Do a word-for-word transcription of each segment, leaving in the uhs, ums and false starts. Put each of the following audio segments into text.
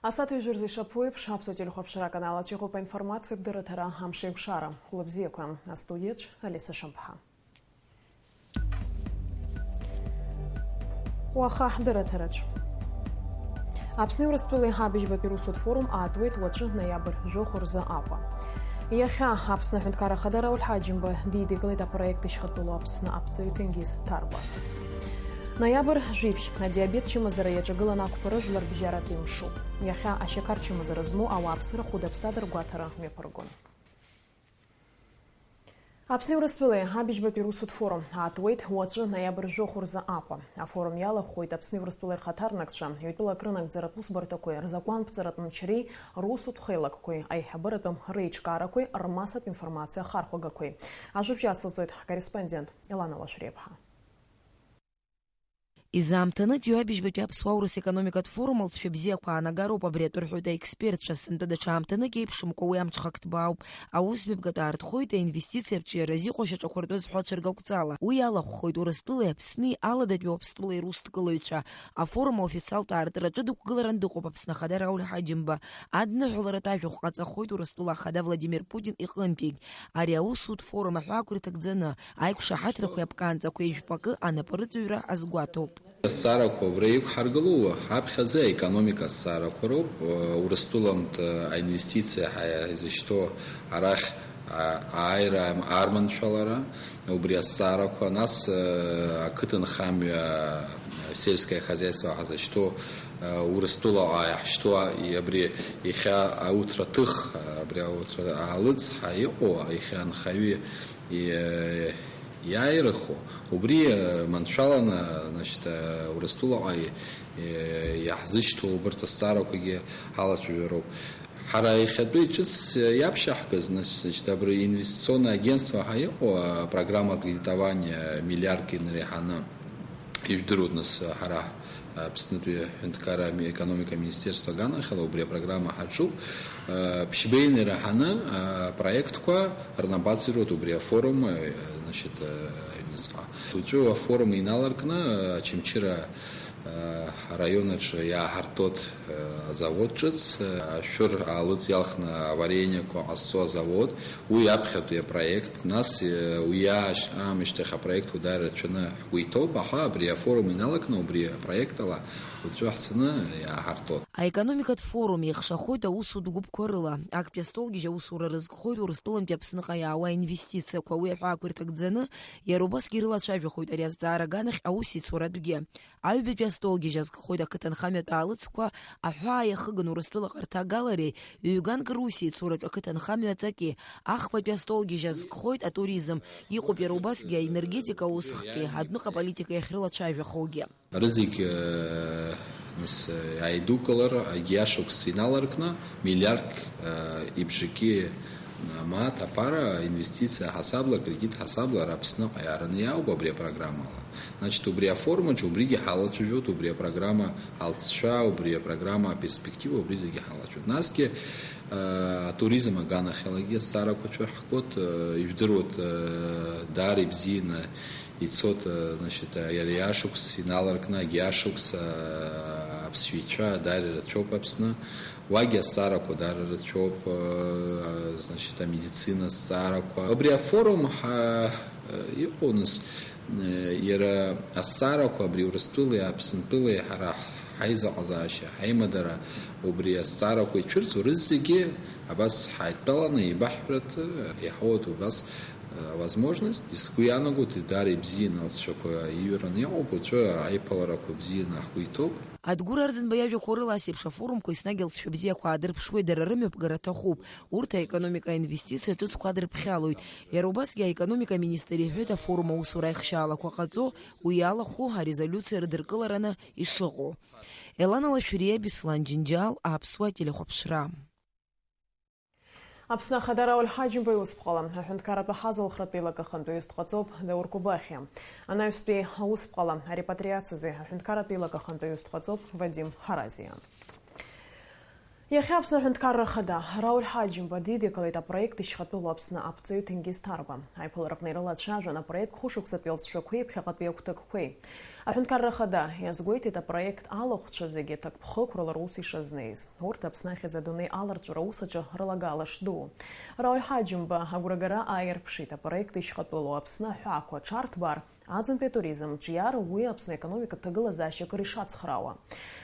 Асааҭ ҩажәа рзы ишаԥу еиԥш, Аԥсуа телехәаԥшра аканал аҿы иҟоуп аинформациатә дырраҭара Амш еиқәшара. Хәлыбзиақәа. Астудиаҿ Алиса Шамԥҳа. Уаха ҳдырраҭараҿ. Аԥсни Урыстәылеи абыжьбатәи русутә форум аатуеит уаҵәы, ноиабр жәохә рзы Аҟәа. Иахьа Аԥсны Аҳәынҭқарра Ахада Рауль Ҳаџьымба дидикылеит апроект Ишьхатәылоу Аԥсны аԥҵаҩ Ҭенгиз Ҭарба. Ноиабр жәиԥшь, адиабет чымазара иаҿагылан ақәԥара жәларбжьаратәи мшуп. Иахьа ашьақар чымазара змоу ауааԥсыра хәыда-ԥсада ргәаҭара мҩаԥыргон. Аԥсни Урыстәылеи абыжьбатәи русутә форум аатуеит уаҵәы, ноиабр жәохә рзы Аҟәа. Афорум иалахәхоит Аԥсни Урыстәылеи рхаҭарнакцәа, ҩтәылак рынагӡаратә усбарҭақәеи рзакәанԥҵаратә мчреи, русутә хеилакқәеи, аиҳабыратәым реиҿкаарақәеи рмассатә информациа ахархәагақәеи. Ажәабжь ацылҵоит ҳкорреспондент Елана Лашәриаԥҳа. Изаамҭанытәи ҩажәи жәбатәи Аԥсуа-Аурыс економикатә форум алҵшәа бзиақәа аанагароуп, абри атәы рҳәоит аекспертцәа, сынтәа даҽа аамҭанык еиԥшымкәа уи амҽхак ҭбаауп. Аусмҩаԥгатә аартхоит аинвестициа абҿиаразы иҟоу шьаҿақәа ртәы зҳәо ацәыргақәҵала. Уи иалахәхоит Урыстәылеи Аԥсни аладатәи Уаԥстәылеи русҭгылаҩцәа. Афорум аофициалтә аартыраҿы дықәгыларан дыҟоуп Аԥсны Ахада Рауль Ҳаџьымба. Адныҳәаларатә ажәахә ҟаҵахоит Урыстәыла Ахада Владимир Путин иҟынтәигь. Ари аусутә форум аҳәаақәа ирҭагӡаны, аиқәшаҳаҭрақәеи аԥкаанҵақәеи жәпакы анапы рыҵаҩра азгәаҭоуп. Азҵаарақәа убра иқәҳаргылоу ҳаԥхьаӡа аекономика азҵаарақәа роуп, Урыстәылантә аинвестициа ҳа-, ҳаизышьҭоу арахь а-, ааира ам-, арманшәалара, убри азҵаарақәа, нас, э, ақыҭанхамҩа, сельское хозяйство ҳазышьҭоу, э, Урыстәылаҟа иаҳшьҭоу, а-, и-, абри иахьа ауҭраҭых, абри ауҭра аалыҵ ҳа иҟоу иахьа анхаҩы и-, иааирахо, убри, э, маншәаланы, значит, э, Урыстәылаҟа и-, э, иаҳзышьҭоу убарҭ азҵаарақәагьы ҳалацәажәароуп. Ҳара иахьатәи ҿыц, э, иаԥшьаҳкыз, значит, значит, абри инвестиционное агентство ҳәа иҟоу, апрограмма кредитования миллиардк инареиҳаны ижәдыруеит, нас, ҳара Аԥснытәи аҳәынҭқарра ами-, аекономика аминистерство аганахьала убри апрограмма ҳаҿуп. Э, ԥшьба инареиҳаны, э, апроектқәа рнапы аҵаируеит убри афорум, э, значит, э, аҩныҵҟа. Уаҵәы афорум иналаркны, э, Очамчыра, э, араион аҿы иааҳартуеит, э, азавод ҿыц, э, ашәыр аалыҵ иалхны аварениақәа ҟазҵо азавод, уи аԥхьатәи апроект, нас, э, уи ааш-, аамышьҭахь апроектқәа даара рацәаны ҳгәы иҭоуп, аха абри афорум иналакны убри апроект ала уаҵәы ҳцаны иааҳартуеит. Аекономикатә форум иахшахоит аусутә гәыԥқәа рыла. Актәи астолгьежь аусура рызкхоит Урыстәылантәи Аԥсныҟа иаауа аинвестициақәа. Уи аҳәаақәа ирҭагӡаны, иара убасгьы ирылацәажәахоит ари азҵаара аганахь аусеицуратәгьы. Аҩбатәи астолгьежь азкхоит ақыҭанхамҩатә аалыҵқәа аҳәаа иахыганы Урыстәылаҟа рҭагалареи, ҩганк русеицураҿы ақыҭанхамҩа аҵаки. Ахԥатәи астолгьежь азкхоит атуризм. Иҟоуп иара убасгьы аенергетика аусхки, адәныҟа политика иахьрылацәажәахогьы. Рызегь, э, нас, э, аидукылар, агьиашықәс иналаркны, миллиардк, э, ибжаки, э, мааҭ аԥара инвестициа ҳасабла, акредит ҳасабла ара Аԥсныҟа иаараны иаауп абри апрограммала. Значит, убри аформаҿы убригьы ҳалацәажәоит, убри апрограмма алҵшәа, убри апрограмма аперспектива, убри зегьы ҳалацәажәоит. Насгьы, э, атуризм аганахьалагьы азҵаарақәа цәырҳгоит, э, ижәдыруеит, э, даара ибзианы ицоит, э, значит, э, иара иашықәс иналаркны агьиашықәс, э, аԥсшәеицәа даара ирацәоуп Аԥсны. Уагьы азҵаарақәа даара рацәоуп, э, значит, амедицина азҵаарақәа. Абри афорум ҳа-, э, иҟоу нас, э, иара азҵаарақәа абри Урыстәылеи Аԥсынтәылеи ҳара ҳаизыҟазаашьа, ҳаимадара, убри азҵаарақәа ицәырҵуа рызегьы абас ҳаидтәаланы еибаҳҳәартә иаҳауеит убас, э, возможность. Сгәы иаанагоит, даара ибзианы алҵшәақәа иҩраны иҟоуп, уаҵәы аиԥыларақәа бзианы ҳгәы иҭоуп. Адгәыр Арӡынба иажәақәа рыла, ас еиԥш афорумқәа еснагь алҵшәа бзиақәа аадырԥшуеит, дара рымҩаԥгара аҭахуп. Урҭ аекономика аинвестициа ҿыцқәа адырԥхьалоит. Иара убасгьы аекономика аминистр иҳәеит афорум аусура аихшьаалақәа ҟаҵо, уи иалахәу арезолиуциа рыдыркылараны ишыҟоу. Елана Лашәриа, Беслан Џьынџьал, Аԥсуа телехәаԥшра. Аԥсны Ахада Рауль Ҳаџьымба иусԥҟала аҳәынҭқарратә аҳазалхратә еилак ахантәаҩыс дҟаҵоуп Даур Кобахьиа. Анаҩстәи аусԥҟала арепатриациазы аҳәынҭқарратә еилак ахантәаҩыс дҟаҵоуп Вадим Ҳаразиа. Иахьа Аԥсны Аҳәынҭқарра Ахада Рауль Ҳаџьымба дидикылеит апроект Ишьхатәылоу Аԥсны аԥҵаҩы Ҭенгиз Ҭарба. Аиԥылараҟны ирылацәажәон апроект хәышықәсатәи алҵшәақәеи ԥхьаҟатәи агәҭакқәеи. Аҳәынҭқарра Ахада иазгәеиҭеит апроект алахәцәа зегьы ҭакԥхықәрала рус ишазнеиз, урҭ Аԥсны ахьӡ адунеи аларҵәара аус аҿы рылагала шдуу. Рауль Ҳаџьымба агәрагара ааирԥшит апроект Ишьхатәылоу Аԥсны аҳәаақәа аҽарҭбаар, аӡынтәи атуризм ҿиар, уи Аԥсны аекономикатә ҭагылазаашьа акыр ишацхраауа.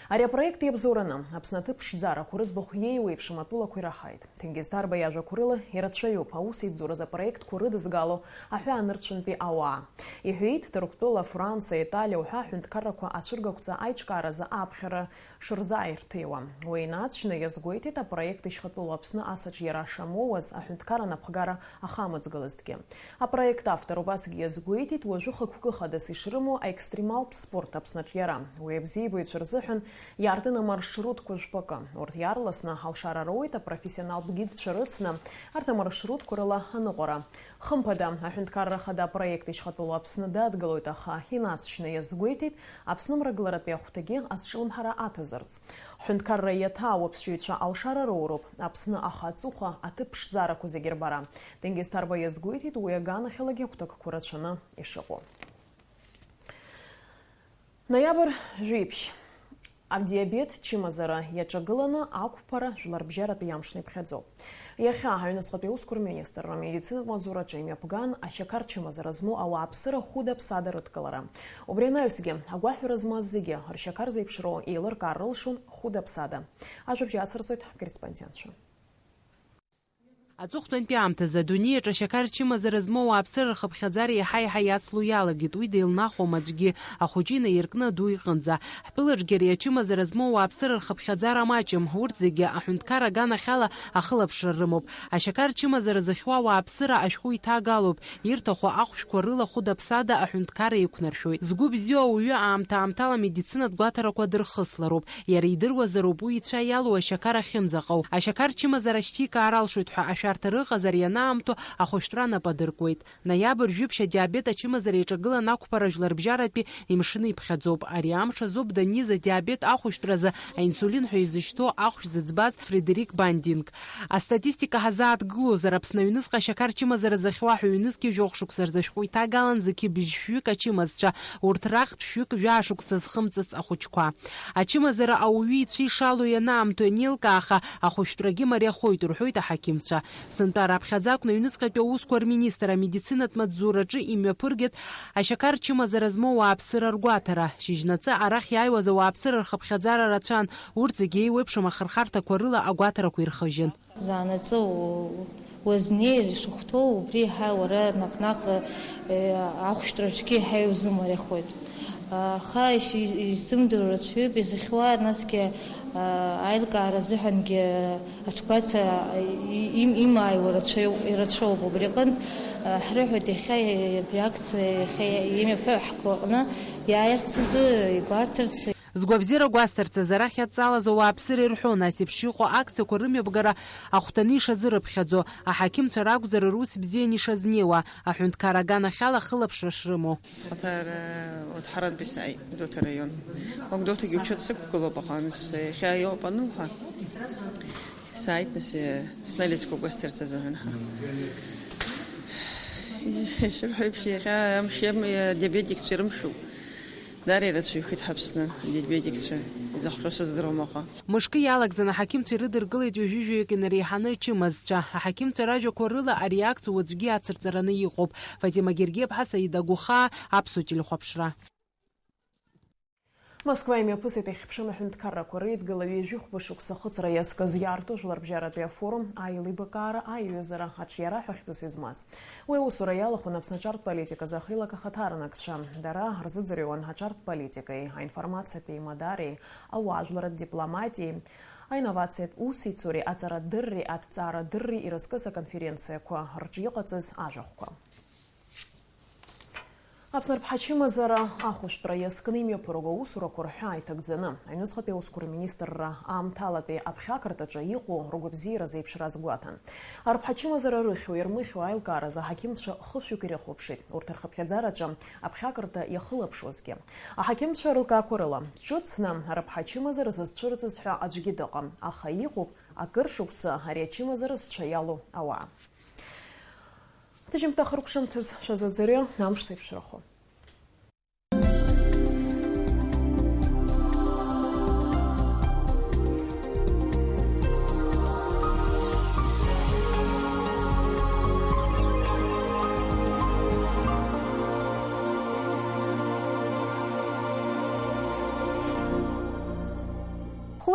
Ари апроект иабзоураны, Аԥсны аҭыԥԥшӡарақәа рыӡбахә иеиуеиԥшым атәылақәа ираҳаит. Ҭенгиз Ҭарба иажәақәа рыла ирацәаҩуп аус иҵзураз апроектқәа рыдызгало аҳәаанырцәынтәи ауаа. Иҳәеит, Ҭырқәтәыла, Франциа, Италиа уҳәа аҳәынҭқаррақәа ацәыргақәҵа аиҿкааразы аԥхьара шырзааирҭиуа. Уи инаҵшьны иазгәеиҭеит апроект Ишьхатәылоу Аԥсны асаҿиара шамоуаз аҳәынҭқарра анапхгара ахамыҵгылазҭгьы. Апроект автор убасгьы иазгәеиҭеит, уажәы хықәкы хадас ишрымоу аекстремалтә спорт Аԥсны аҿиара. Уи абзиабаҩцәа рзыҳәан иаартын амаршрутқәа жәпакы. Урҭ иаарласны алшара роуеит апрофессионалтә гидцәа рыцны, арҭ амаршрутқәа рыла аныҟәара. Хымԥада, аҳәынҭқарра ахада апроект Ишьхатәылоу Аԥсны дадгылоит, аха инаҵшьны иазгәеиҭеит, Аԥсны мрагыларатәи ахәҭагьы азҿлымҳара аҭазарц. Ҳҳәынҭқарра иаҭаау аԥсшьаҩцәа алшара роуроуп Аԥсны аха аҵыхәа, аҭыԥ ԥшӡарақәа зегьы рбара. Ҭенгиз Ҭарба иазгәеиҭеит уи аганахьалагьы агәҭакқәа рацәаны ишыҟоу. Ноиабр жәиԥшь. Адиабет чымазара иаҿагыланы ақәԥара жәларбжьаратәи амшны иԥхьаӡоуп. Иахьа аҩныҵҟатәи аусқәа рминистрра амедицинатә маҵзураҿы имҩаԥган ашьақар чымазара змоу ауааԥсыра хәыда-ԥсада рыдкылара. Убри анаҩсгьы, агәаҳәара змаз зегьы ршьақар зеиԥшроу еилыркаар рылшон хәыда-ԥсада. Ажәабжь ацырҵоит ҳкорреспондентцәа. Аҵыхәтәантәи аамҭазы адунеи аҿы ашьақар чымазара змоу ауааԥсыра рхыԥхьаӡара еиҳа-еиҳа иацло иалагеит, уи деилнахуам аӡәгьы, ахәыҷы инаиркны аду иҟынӡа. Ҳтәылаҿгьы ари ачымазара змоу ауааԥсыра рхыԥхьаӡара маҷым, урҭ зегьы аҳәынҭқар аганахьала ахылаԥшра рымоуп. Ашьақар чымазара зыхьуа ауааԥсыра ашәҟәы иҭагалоуп, ирҭаху ахәшәқәа рыла хәыда-ԥсада аҳәынҭқарра иқәнаршәоит. Згәы бзиоу ауаҩы аамҭа-аамҭала амедицинатә гәаҭарақәа дырхыслароуп. Иара идыруазароуп уи ицәа иалоу ашьақар ахьынӡаҟоу. Ашьақар чымазара шьҭикаар алшоит ҳәа ашәарҭа рыҟазар ианаамҭоу ахәышәтәра нап адыркуеит. Ноиабр жәиԥшь адиабет ачымазара иаҿагылан ақәԥара жәларбжьаратәи имшны иԥхьаӡоуп. Ари амш азоуп даниз адиабет ахәышәтәразы аинсулин ҳәа изышьҭоу ахәшә зыӡбаз Фредерик Бандинг. Астатистика ҳазааҭгылозар, Аԥсны аҩныҵҟа ашьақар чымазара зыхьуа ҳәа ҩнызқьи жәохә шықәса рзы ашәҟәы иҭагалан зқьы быжьшәҩык ачымазцәа, урҭ рахьтә шәҩык жәаа шықәса зхымҵыц ахәыҷқәа. Ачымазара ауаҩы ицәа ишалоу ианаамҭоу ианеилкааха, ахәышәтәрагьы мариахоит, рҳәоит аҳақьымцәа. Сынтәа раԥхьаӡа акәны аҩныҵҟатәи аусқәа рминистр амедицинатә маҵзураҿы имҩаԥыргеит ашьақар чымазара змоу ауааԥсыра ргәаҭара. Шьыжьнаҵы арахь иааиуаз ауааԥсыра рхыԥхьаӡара рацәан, урҭ зегьы еиуеиԥшым ахырхарҭақәа рыла агәаҭарақәа ирхыжьын. Заанаҵы у-, уазнеир ишахәҭоу, убри еиҳа уара наҟ-наҟ, э, ахәшәтәраҿгьы еиҳа иузымариахоит. Аха иши-, изымдыруа рацәаҩуп, изыхьуа, насгьы, а, аилкаара азыҳәангьы аҽқәа аца-, и-, им-, имааиуа рацәаҩ-, ирацәоуп. Убри аҟынтә, а, ҳрыҳәоит иахьа, абри акциа иахьа имҩаԥаҳго аҟны иааирц азы, игәарҭарц. Згәабзиара гәасҭарц азы арахь иадҵалаз ауааԥсыра ирҳәон, ас еиԥш иҟоу акциақәа рымҩаԥгара ахәҭаны ишазырыԥхьаӡо, аҳақьымцәа ракәзар, рус бзианы ишазнеиуа, аҳәынҭқар аганахьала ахылаԥшра шрымоу. Схаҭара Уҭҳарантәи сааит, Гәдоуҭа раион. Уа Гәдоуҭагьы учет сықәгылоуп, аха нас иахьа иоуп ануҳәа. Сааит, нас, сналицқәа гәасҭарц азыҳәан. Ишырҳәо еиԥш, иахьа амш иам-, диабетикцәа ирымшуп. Даара ирацәаҩхеит ҳаԥсны адиабетикцәа, изахҟьо сыздыруам аха. Мышкы иалагӡаны аҳақьымцәа ирыдыркылеит ҩажәи жәаҩык инареиҳаны ачымазцәа. Аҳақьымцәа ражәақәа рыла ари акциа уаҵәгьы ацырҵараны иҟоуп. Фатима Гергиаԥҳа, Саида Гәыхаа, Аԥсуа телехәаԥшра. Москва имҩаԥысит иахьԥшым аҳәынҭқаррақәа реидгыла ҩажәи хәба шықәса ахыҵра иазкыз иаарту жәларбжьаратәи афорум аилибакаара аиҩызара аҿиара ҳәа хьӡыс измаз. Уи аусура иалахәын Аԥсны аҿартә политиказы ахеилак ахаҭарнакцәа. Дара рзыӡырҩуан аҿартә политикеи, аинформациатәи еимадареи, ауаажәларратә дипломатиеи, аинновациатә усеицуреи, аҵарадырреи, аҭҵаарадырреи ирызкыз аконференциақәа рҿы иҟаҵаз ажәахәқәа. Аԥсны Арԥҳа ачымазара ахәышәтәра иазкны имҩаԥырго аусурақәа рҳәаа иҭагӡаны, аҩныҵҟатәи аусқәа рминистрра аамҭалатәи аԥхьакырҭаҿы иҟоу ргәабзиара зеиԥшраз гәаҭан. Арԥҳа ачымазара рыхьу-ирмыхьу аилкааразы аҳақьымцәа хышәҩык ирыхәаԥшит, урҭ рхыԥхьаӡараҿы аԥхьакырҭа иахылаԥшуазгьы. Аҳақьымцәа рылкаақәа рыла, ҿыцны арԥҳа ачымазара зызцәырҵыз ҳәа аӡәгьы дыҟам, аха иҟоуп акыр шықәса ари ачымазара зцәа иалоу ауаа. Аҭыжьымҭа хыркәшамҭаз шәазыӡырҩы, амш сеиԥшрахо.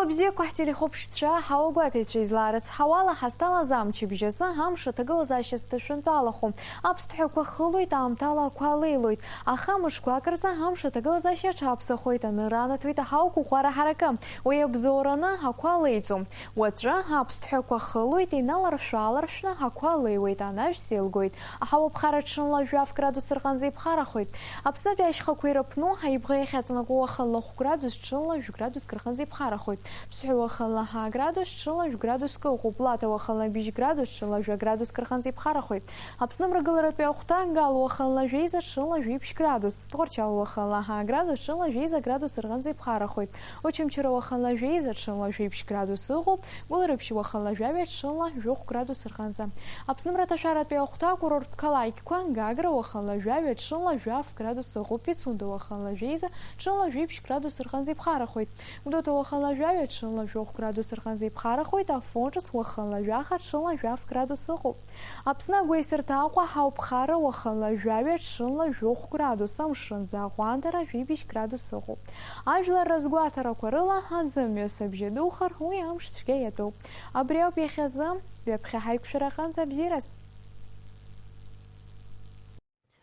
Хәлыбзиақәа ҳтелехәаԥшцәа, ҳауагәаҭаҩцәа, излаарыцҳауала, ҳазҭалаз амчыбжь азы амш аҭагылазаашьа зҭышәынтәалахо. Аԥсҭҳәақәа хылоит, аамҭала ақәа леилоит. Аха мышқәак рзы амш аҭагылазаашьа аҽаԥсахоит, аныр анаҭоит аҳауақәа ӷәӷәара ҳаракы. Уи абзоураны ақәа леиӡом. Уаҵәы аԥсҭҳәақәа хылоит, иналаршә-ааларшәны ақәа леиуеит, анажә сеилгоит. Аҳауа ԥхара ҽынла жәаф градус рҟынӡа иԥхарахоит. Аԥснытәи ашьхақәа ирыԥну, аибӷа иахьаҵанакуа уахынла хә градус, ҽынла жәа градуск рҟынӡа иԥхарахоит. Ԥсҳәы уахынла ҳа градус, ҽынла жәа градуск ыҟоуп. Лаҭа уахынла быжь градус, ҽынла жәа градуск рҟынӡа иԥхарахоит. Аԥсны мрагыларатәи ахәҭа, Гал уахынла жәеиза, ҽынла жәиԥшь градус. Тҟәарчал уахынла ҳа градус, ҽынла жәеиза градус рҟынӡа иԥхарахоит. Очамчыра уахынла жәеиза, ҽынла жәиԥшь градус ыҟоуп. Гәылрыԥшь уахынла жәаҩа, ҽынла жәохә градус рҟынӡа. Аԥсны мраҭашәаратәи ахәҭа, акурорттә қалақьқәа, Гагра уахынла жәаҩа, ҽынла жәаф градус ыҟоуп. Пицунда уахынла жәеиза, ҽынла жәиԥшь градус рҟынӡа иԥхарахоит. Гәдоуҭа уахынла жәаҩа, ҽынла жәохә градус рҟынӡа иԥхарахоит. Афон ҿыц уахынла жәаха, ҽынла жәаф градус ыҟоуп. Аԥсны агәеисырҭа Аҟәа ҳауԥхара уахынла жәаҩа, ҽынла жәохә градус, амшынӡы аҟәандара жәибжь градус ыҟоуп. Ажәлар рызгәаҭарақәа рыла, аӡымҩас абжьы духар, уи амш цәгьа иатәуп. Абри ауп иахьазы, ҩаԥхьа ҳаиқәшәара аҟынӡа абзиараз.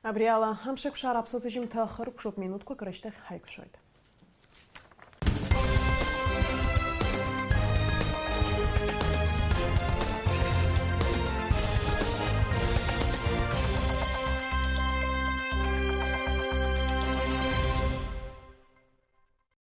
Абри ала, амшеикәшара аԥсуа ҭыжьымҭа ахыркәшоуп, минуҭқәак рышьҭахь ҳаиқәшәоит.